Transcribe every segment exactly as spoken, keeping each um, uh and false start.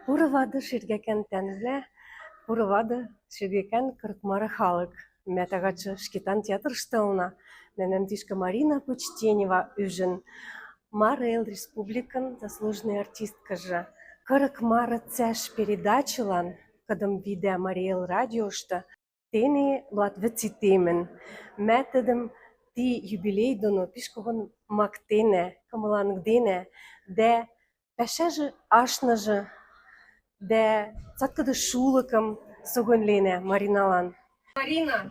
Пуры вады, шергакан тӧнвлӧ, пуры вады, шергакан кырык мары халык. Мӧ тагачы Шкетан театрышты ылына. Мӧмӧн тышкы Марина Почтенева ӱжӧн, Марий Эл Республикын заслуженный артисткажы. Кырык мары цӧш передачалан, кыдым вида Марий Эл радиошты, тэнӧ луат вӧцитемын. Мӧ тӧдӧм, ті юбилей доно пиш когон мактенӧ, кымылангденӧ, дӧ пӧшӧжы, ашныжы дӧ цаткыдыс шулыкым согоньленӧ Мариналан. Марина,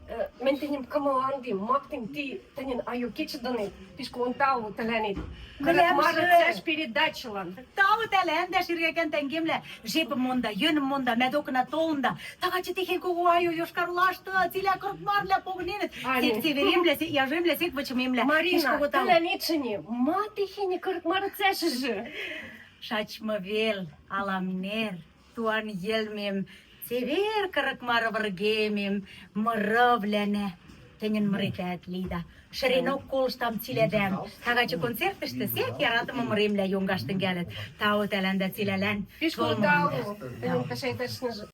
э, мӧн тӧнӧм кымылангдим, мактим, ті тӧнӧн айо кечыдонет, пиш когон тау тӧлӧнет. Кырык мары цӧш передачалан. Тау тӧлӧн дӧ, шергакан тӧнгемлӧ, жепым монда, йӧным монда, мӧ докына толында. Тагачы тіхень кого айо Йошкар-Олашты, цилиа кырык марвлӧ погыненныд. Сек цеверемлӧ, сек яжемлӧ, сек вӧчӧмемлӧ. Марина, тӧлӧн ичӧтик, ма тіхень кырык мары цӧшыжы? Шачмы вел, алам нер, туан йӧлмем, цевер кырык мары выргемем, мырывлӧнӧ. Тӧнӧн мыритӧд, Лида. Шӧринок колыштам цилядӧн. Тагачы концертышты сек яратымы мыремлӧ ёнгаш тӧнгӧлыд. Тау тӧлӧн дӧ цилялӧн. Пиш кор тау. Тӧнӧн кӧшӧйтӧшныс.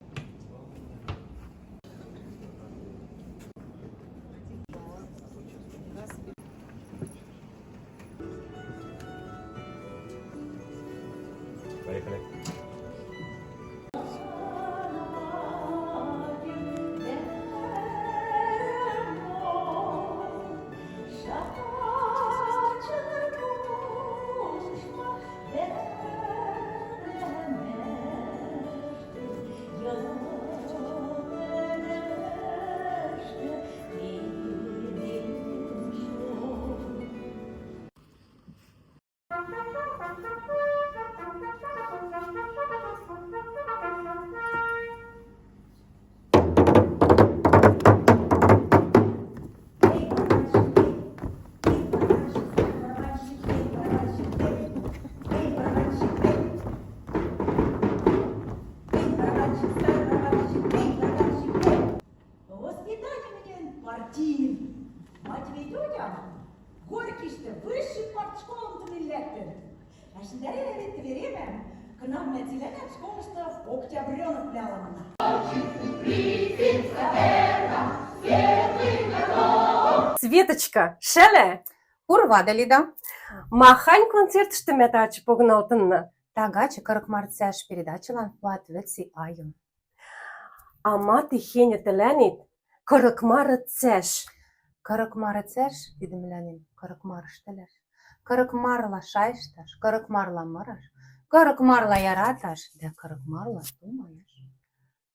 Поехали. Воспитание мынам партийный. Мать ведь тётя Горькийштӧ высший партшколын тымень лыктын. Ачиндаревлит веремем, кынам мӧ цилянат школышты Октябрёноввлӧ ылынна. Светочка, шеле! Пурвады, Лида. Махань концертышты мӧ тагачы погыналтынна? Тагачы кырык мары цӧш передачалан луат вӧци айо. А ма тіхень тӧлӧнит кырык мары цӧш? Кырык мары цӧш, тидӧ милянин кырык марыштӧ леш. Кырык марла шайышташ, кырык марла мырыш, кырык марла яраташ дӧ кырык марла тумаяш.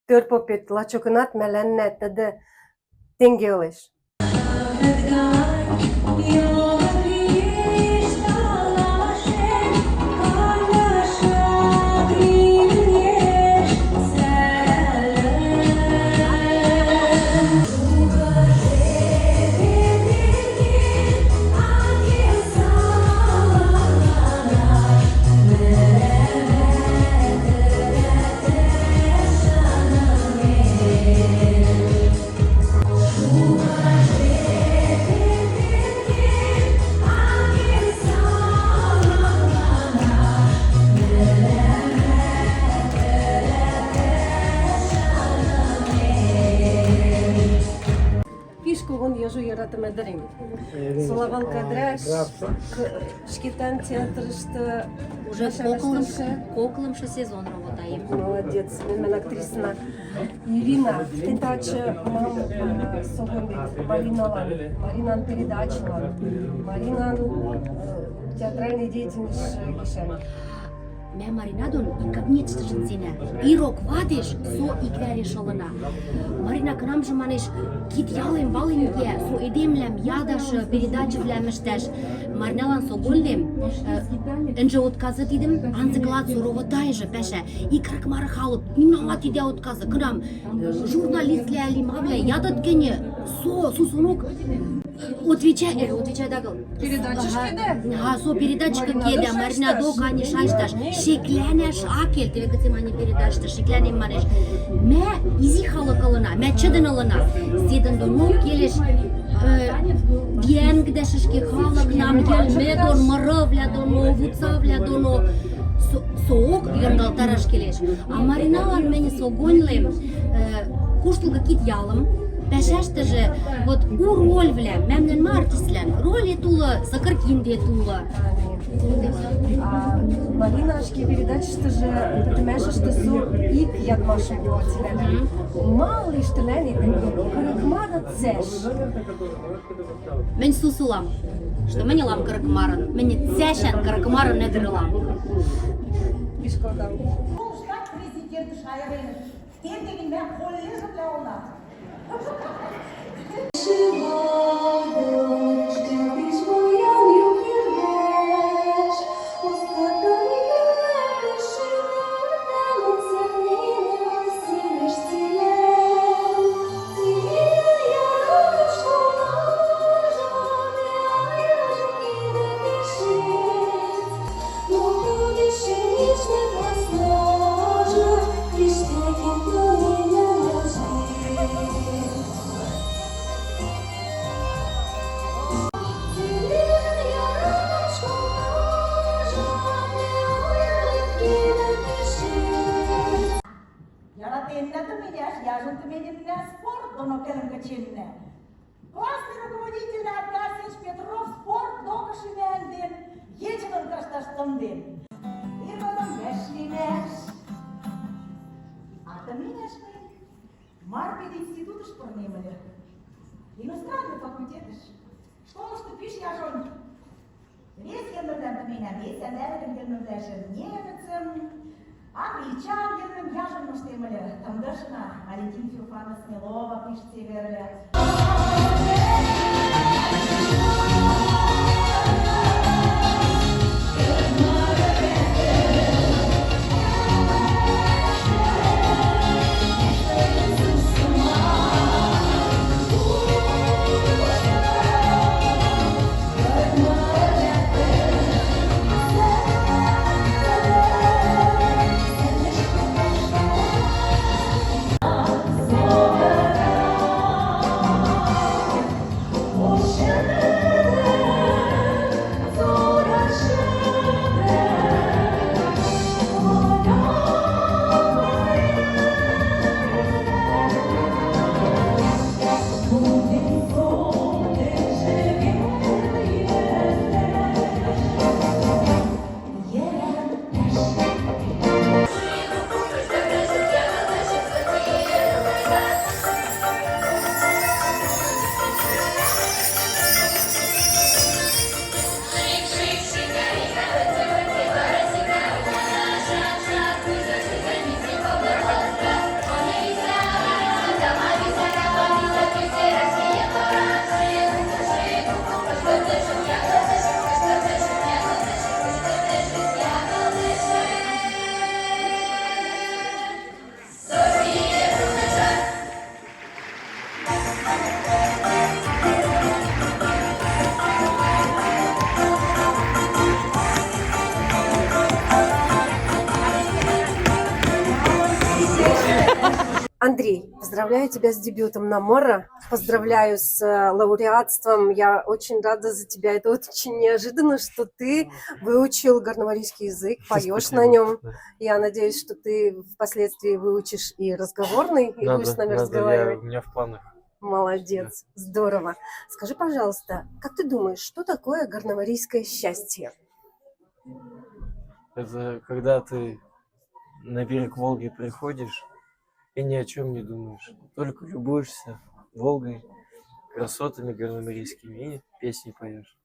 Тӧр попет, лачокынат миляннӧ тӧдӧ тэнге ылеш. Пиш когон яжо яратымӧ дырем. Солаван кадраш, Шкетан театрышты уже коклымшы сезон ровотаем. Молодец, мӧмӧн актрисана. Ирина, тэн тачы мам, э, согоньыд Мариналан, Маринан передачалан, Маринан, э, театральный деятельность гишан. Мӧ Марина дон ик кабинетышты шыпсенам. Ирок вадеш, со ик вареш ылына. Марина, кынам жӧ манеш, кид-ялэм вален кеа, со эдемвлам ядаш, передачавлам ӧшташ. Мариналан согоньлем, э, эн жӧ отказы тидым, анзыкылад со ровотайе жӧ, паша. И кырык мары халык, нимала тидӧ отказы, кынам, э, журналистлы али мавлы ядыт кӧ ни, со, сусунок отвеча-, э, отвечайт агыл. Передачашкы кедӧ? Ага, со передачашкы кедӧ, Марина докы ани шайышташ. Шеклянаш ак кел, теве кыцем ани передачашты шеклянем манеш. Мӧ изи халык ылына, мӧ чӧдӧн ылына. Седӧн донок келеш, э, йӧнгдашышкы халык нам йӧлмӧ дон, мырывлӧ доно, вудсавлӧ доно. Со-, соок йонгалтараш келеш. А Мариналан мынь со гоньлем, э, куштылгы кид-ялым, паштыжы, вот у рольвлам, мамлан ма артистлан, роль и тулы, сыкыр киндет тулы. А Марина ачкы передачаштыжы, пӧтэммаштыжы со ик ядмашым тыланет. Малы тыланет кырык мары цяш? Мынь сусу ылам, что мынь ылам кырык марын, мынь цяшан кырык марын ӧдыр ылам. Кышкылтам. Штат президент шайрен, тенге гинэ колледжвлаын. Яратеннэ тыменяш, яжон тыменьнэ спорт доно пелен кыченнэ. Классный руководитель Аркадьевич Петров спорт докы шимемден, ечылан кашташ тымден. Иргодым вашлимеш. А тыменяш мый мар пединститутыш пырнем ыльы. Иностранный факультетыш. Школышты пиш яжон. Вес йӧнвелвлам тыменям, вес ана выльын йӧнвелвлажым, немецым, англичан йӧнвелвлам яжон мыштем ыльы. Тымдышна Валентина Феофановна Смелова пиш цевер ыльы. Андрей, поздравляю тебя с дебютом на Моро. Поздравляю с, э, лауреатством. Я очень рада за тебя. Это очень неожиданно, что ты выучил горномарийский язык, поёшь на нём. Я надеюсь, что ты впоследствии выучишь и разговорный, и будешь с нами разговаривать. Надо, надо, я, у меня в планах. Молодец, здорово. Скажи, пожалуйста, как ты думаешь, что такое горномарийское счастье? Это когда ты на берег Волги приходишь и ни о чём не думаешь, только любуешься Волгой, красотами горномарийскими и песни поёшь.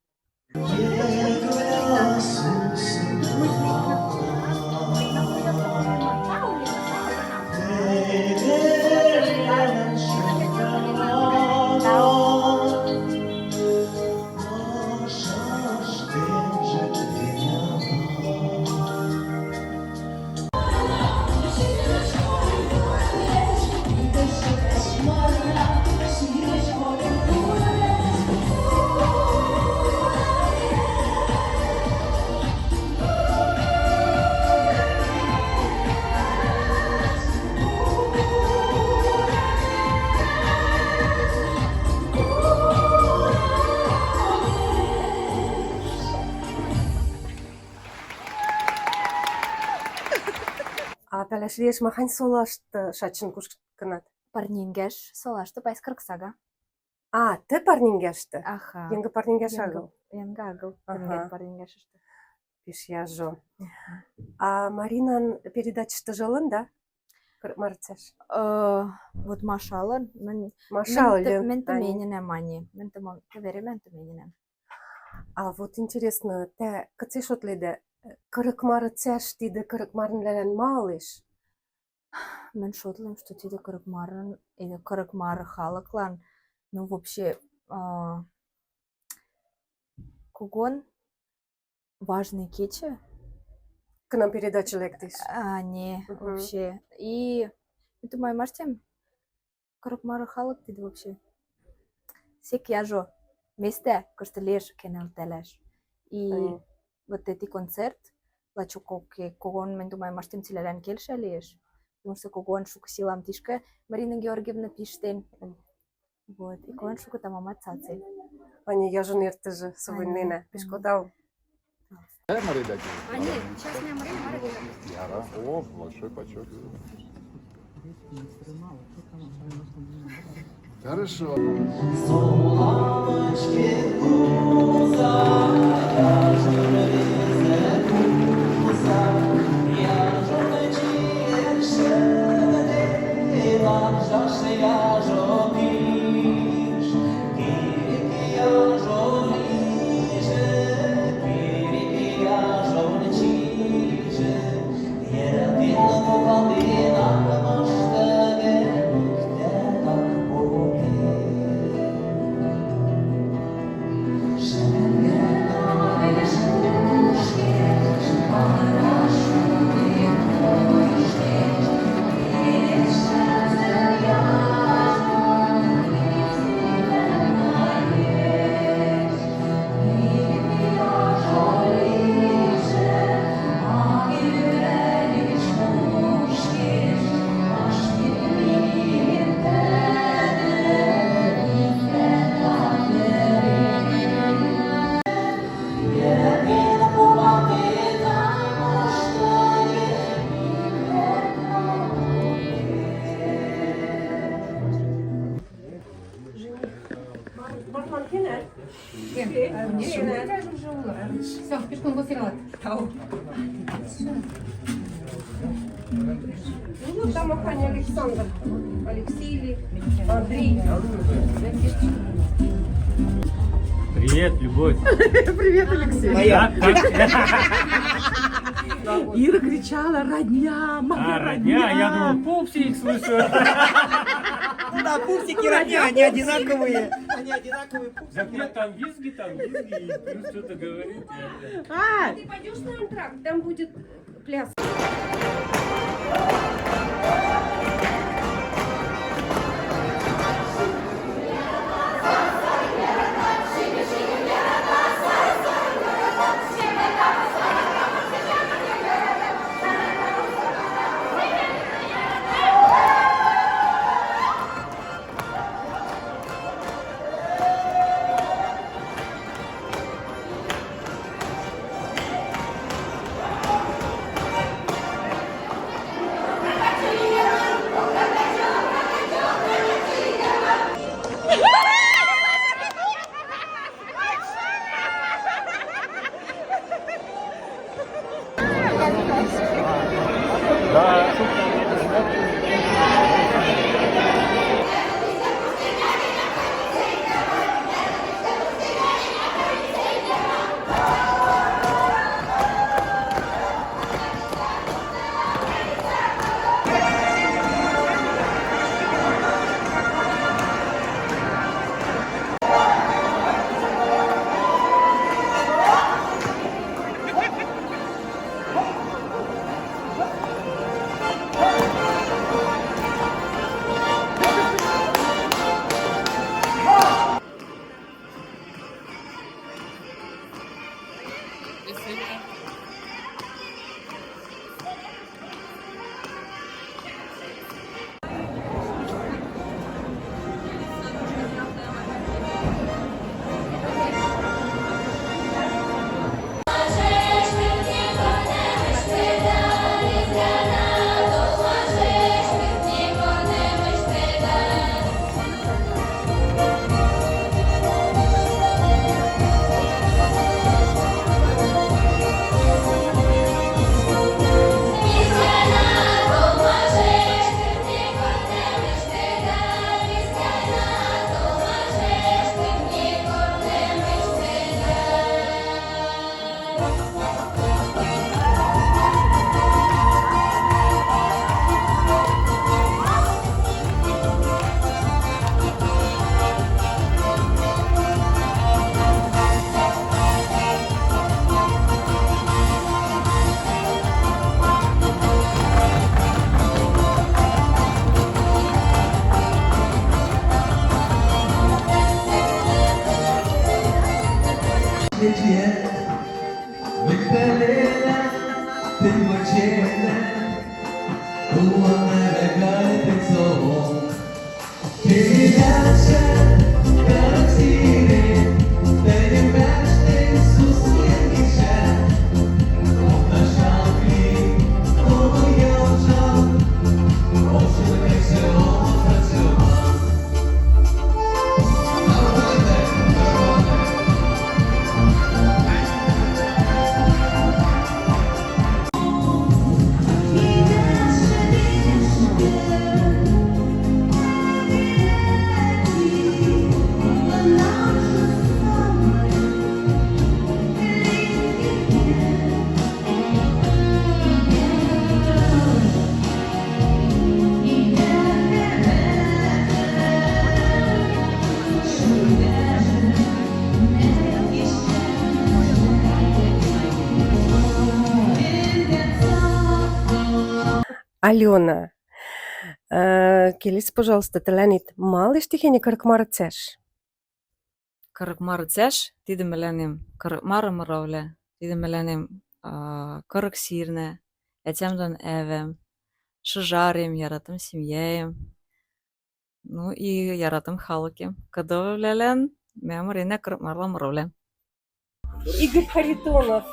А палаш лиэш, махань солашты шачын кушкынат? Парненгеш солашты, Пайс кырык сага. А, тӧ парненгешты? Аха. Йынгы парненгеш агыл? Йынгы агыл. Аха. Йынгы парненгешты. Пиш яжо. Мгм. А Маринан передачышты жолын, да? Кырык мары цяш. Э, вот Машалан, мын, Машалан, мын тӧ-, мын тӧ менинем, ани. Мын тӧ мо-, тӧ веремӧн тӧ менинем. А вот интересно, тӧ кыце шотледӧ, кырык мары цяш тидӧ кырык марынлалан ма ылеш? Мын шотлем, что тидӧ кырык марын, или кырык мары халыклан, ну, вообще, а, когон важный кечы. Кынам передача лэктіс. А, не, мгм, вообще. И это моя маштем. Кырык мары халык тидӧ вообще. Сек яжо местӧ, кышты лиэш кенелталаш. И вот эти концерт, лачок, ок, когон, мин думаю, маштем цилялан кельшӧ лиэш. Потому что когон шукы силам тишкӧ Марина Георгиевна пиштен. Вот, и когон шукы тамам цацы. Ани, яжон эртыжы, субыннына. Ани, пишкодал. Э, Мария Дмитриевна. Ани, сейчас мем Мария, Мария. Яра. О, большой почёт. Хорошо. Всё, пешком госерват. Ну, вот там охране Александр, Алексей или Андрей. Привет, Любовь. Привет, Алексей. Моя. Как, как? Ира кричала: «Родня, моя родня!» А, родня, я думал, пупсик слышу. Ну да, пупсики, родня, они одинаковые. Они одинаковые, пупсики. Да нет, там визги, там визги, и плюс что-то говорит. А! Ты пойдёшь на антракт, там будет пляс. Алёна, э, келесы, пожалуйста, тыланет малыш техень кырык мары цач? Кырык мары цач, тидӧ миланем кырык мары мырывлӧ, тидӧ миланем, а, кырык сирнӧ, ацям дон ӧвӧм, шыжарем, яратым семьяэм. Ну и яратым халыкем. Кыдовлалан мӧмӧринӧ кырык марла мырывлӧ. Игорь Харитонов,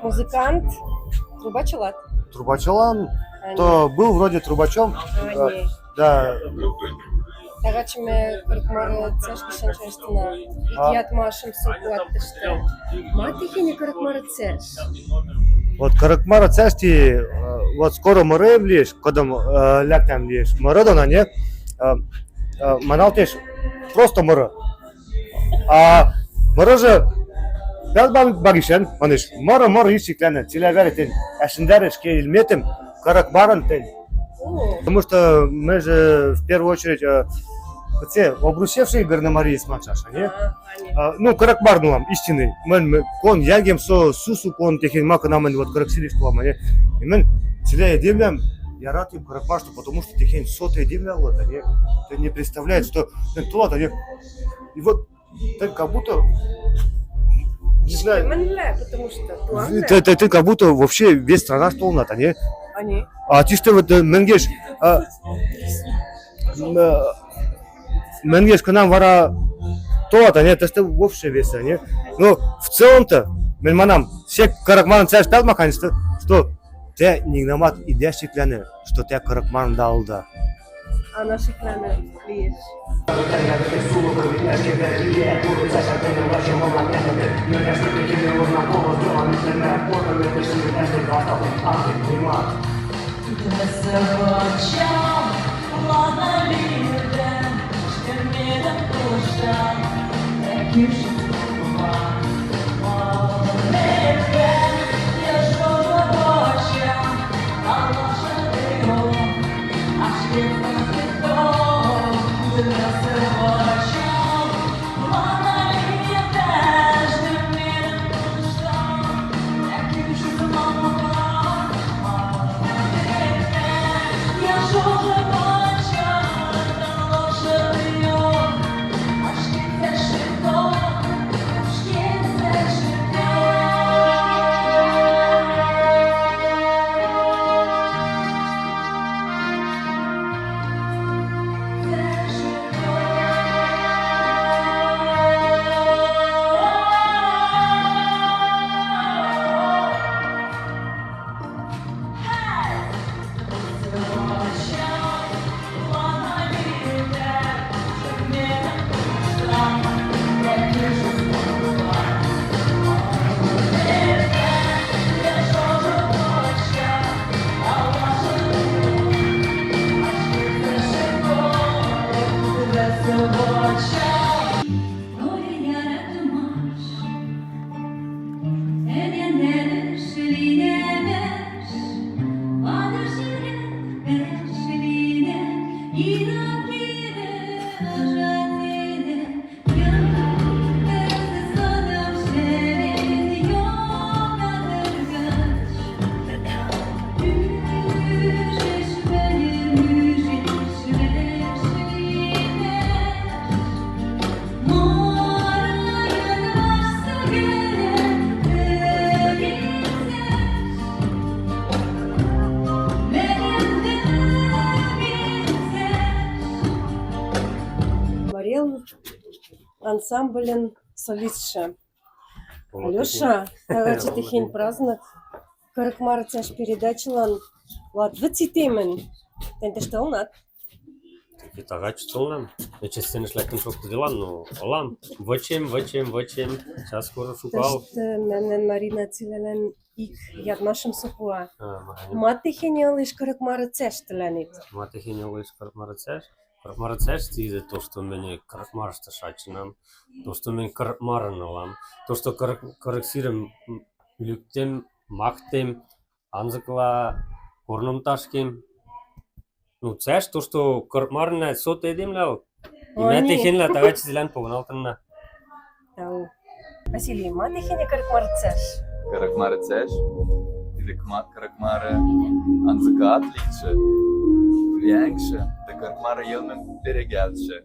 музыкант, трубачылат. Трубачылан, то был вроде трубачом. Ани. Да. Тагачы ме кырык мары цач гишан шайыштына. А. Ик ят машым сукуат тышты. Ма техень кырык мары цач? Вот кырык мары цач ти, э, вот скоро мырем лиэш, кодом, э, ляктэм лиэш. Мыры дона, не? Э, э, маналтеш просто мыры. А мыры жӧ пел ба-, ба гишан, манеш, мыры, мыры ишикланнӧ, цилиа вӧртын, ӧшинь доры ке ильметым, кырык марын тӧн. О. Потому что мы же в первую очередь, э, все обрусевшие горномарийцы, мачаша, не? А, понятно. А, ну, кырык мар нуам, истинный. Мӧн, мӧн, кон йӧнгем со, сусу кон техень ма кынам мӧн, вот кырык сирнӧ, что мӧн, не? И мӧн цилиа эдемлам яратым кырык марла, потому что техень соты эдемлам, вот, они, ты не представляешь, что, ну, то, вот, они, и вот, ты как будто, не знаю. Мӧнлы, потому что, главное. Ты, ты, ты как будто вообще весь страна, что у нас, они. Они. А ты что, вот, э, мӧнгеш, а, м, э, мӧнгеш кынам вара то, вот, они, то, что вообще весь, они. Ну, в целом-то, мӧн манам, все кырык марын цач талма, конечно, что тӧ нигынамат ит ишикланнӧ, что тӧ кырык марын да ылыда. А нӧшикланнӧ лиэш. Ансамбльын солистшы. Алёша, тагачы техень праздник. Кырык мары цяш передачылан луат виц и темын. Тэнь тышталнат. Тагачы толнам. Эче сценаш лэктын шоктыдылан, но олам. Вычем, вычем, вычем. Сейчас скоро шукал. Тышты мэнэн Марина цилалан ик ядмашым сокуа. А, махань. Ма техень ылеш кырык мары цяш тыланет? Ма техень ылеш кырык мары цяш? Кырык мары цяш тидэ то, что мыни кырык марышты шачынам, то, что мыни кырык марын ылам, то, что кырык, кырык сирым лӱктем, махтем, анзыкыла корным ташкем. Ну, цяш то, что кырык марына со тедемлал. И мя техеньлы тагачы цилан погыналтынна. Тау. Василий, ма техень кырык мары цяш? Кырык мары цяш? Кырык ма-, кырык мары анзыкы ат лыдшы, виянкшы, да кырык мары йӧлмӧн перегалтшы.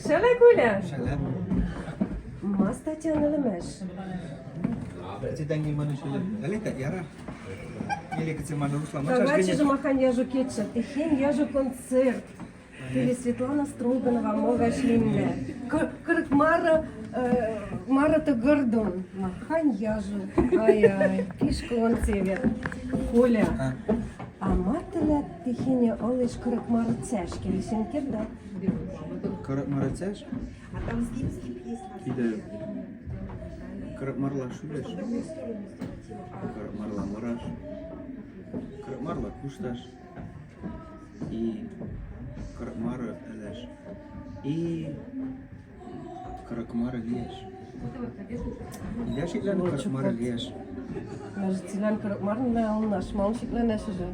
Шалай, Коля! Шалай. Ма статян ылмаш? Председатель манышевле. Али так яра. Или кыце маны рушла. Тагачы жы махань яжо кечы. Техень яжо концерт. Тӧлы Светлана Строганова, мол вашлиннэ. Кы-, кырык мары, э, мары тӧгӧрдон. Махань яжо. Ай-ай, кышкылон цевер. Коля, а ма тылад техень ылеш кырык мары цяш? Келесен керд да? Кырык мары цяш? Тидэ кырык марла шӱлэш, кырык марла мыраш, кырык марла кушташ и кырык мары ылаш и кырык мары лиэш. Идя шеклянь, кырык мары лиэш. Даже цилан кырык марын на ылнаш, малын шеклянэш уже.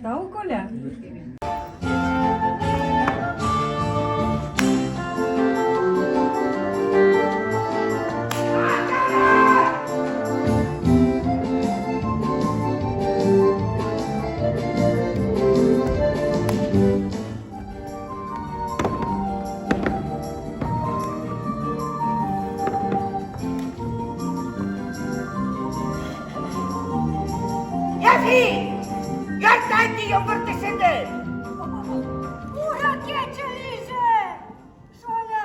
Тау, Коля. Яфи! Яртанди йогурты сыды! Ура, кечы лижы! Шоля,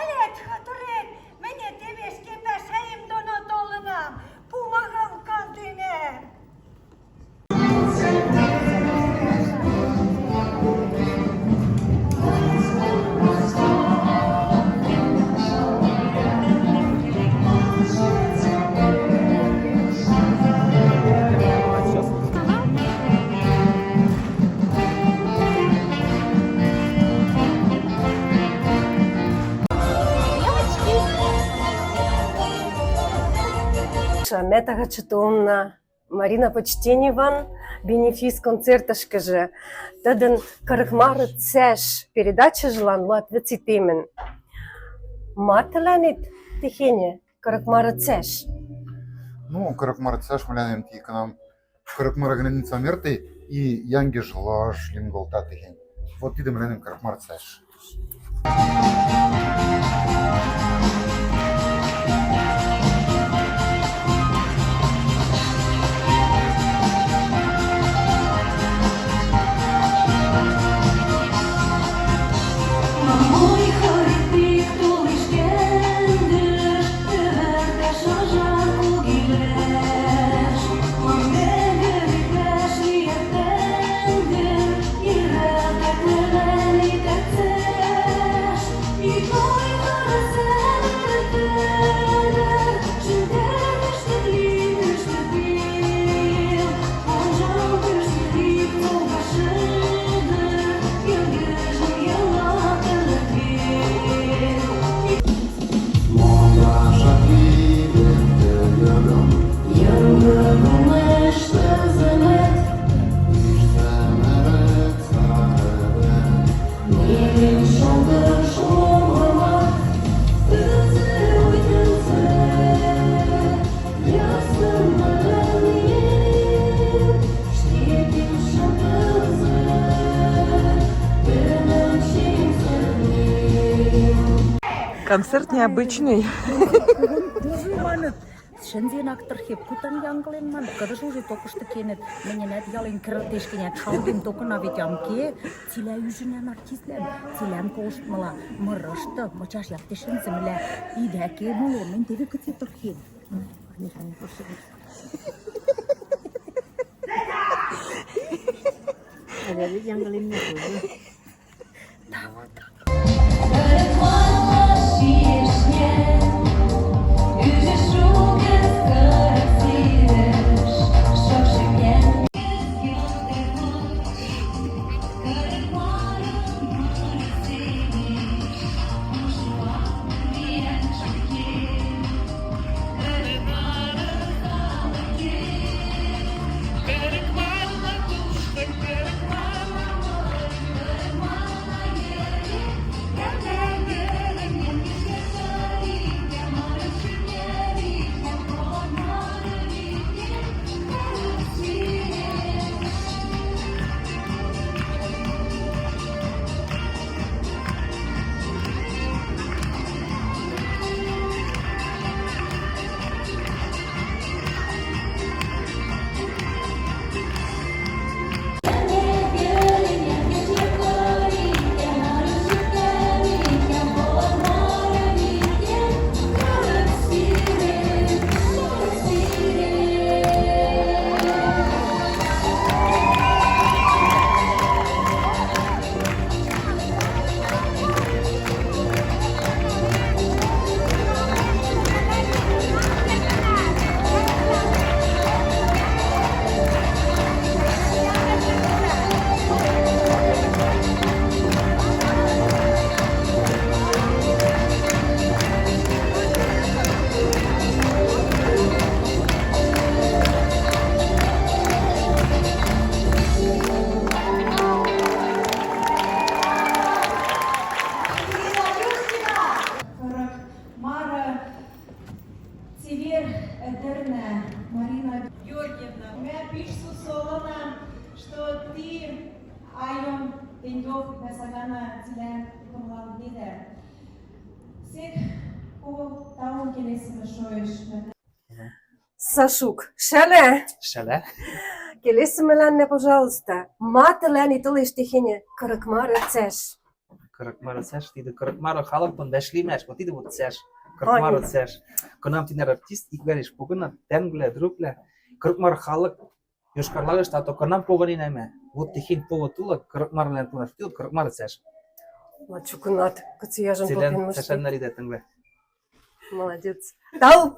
ӧлет хатурет, мыне тевеш кепа шайым доно толынам, пумагал кандыне. Мя тагачы толна Марина Почтеневан бенефис концертышкыжы. Тӧдын, кырык мары цяш передачажылан луат виц и темын. Ма тыланет техень кырык мары цяш? Ну, кырык мары цяш мыляным тикынам. Кырык мары граница мерты и янгыш лоаш линголта техень. Вот тидэ мыляным кырык мары цяш. Концерт необычный. Тоже манит. Шензенак тырхет, кутан янгылен ман, кыдыж уже только что кенет, менянат ялын кыртеш кенет, шалгин только на ведь амке, цилаэн ужинан артистлан, цилаэн кошт мала, мырышты, мычаш яптешен земля, идя ке муло, мен тебе кыце тырхет. Янгылен ман. Кырык мары цевер ӧтӧрнӧ, Марина Георгиевна. Мам пиш сусу олана, что ти айом теньдов весагана цилан томлан недер. Сэк кого таум келесымы шоэш. Сашук, шеле? Шеле. Келесымыланнэ, пожалуйста, ма тылэн тылысь техень кырык мары цеж? Кырык мары цеж, тиды кырык мары халык дон вашлимаш, вот тиды вот цеж. Кырык мары цеж. Кынам тинер артист ик вереш погына, тэнгле, другле, кырык мары халык Йошкар-Олаыш, а то кынам погыненам, вот техень повод улы, кырык марлан тунаш, вот кырык мары цеж. Ма чукынат, кыцияжын попен мышты. Цеж наридетынгле. Молодец. Тау!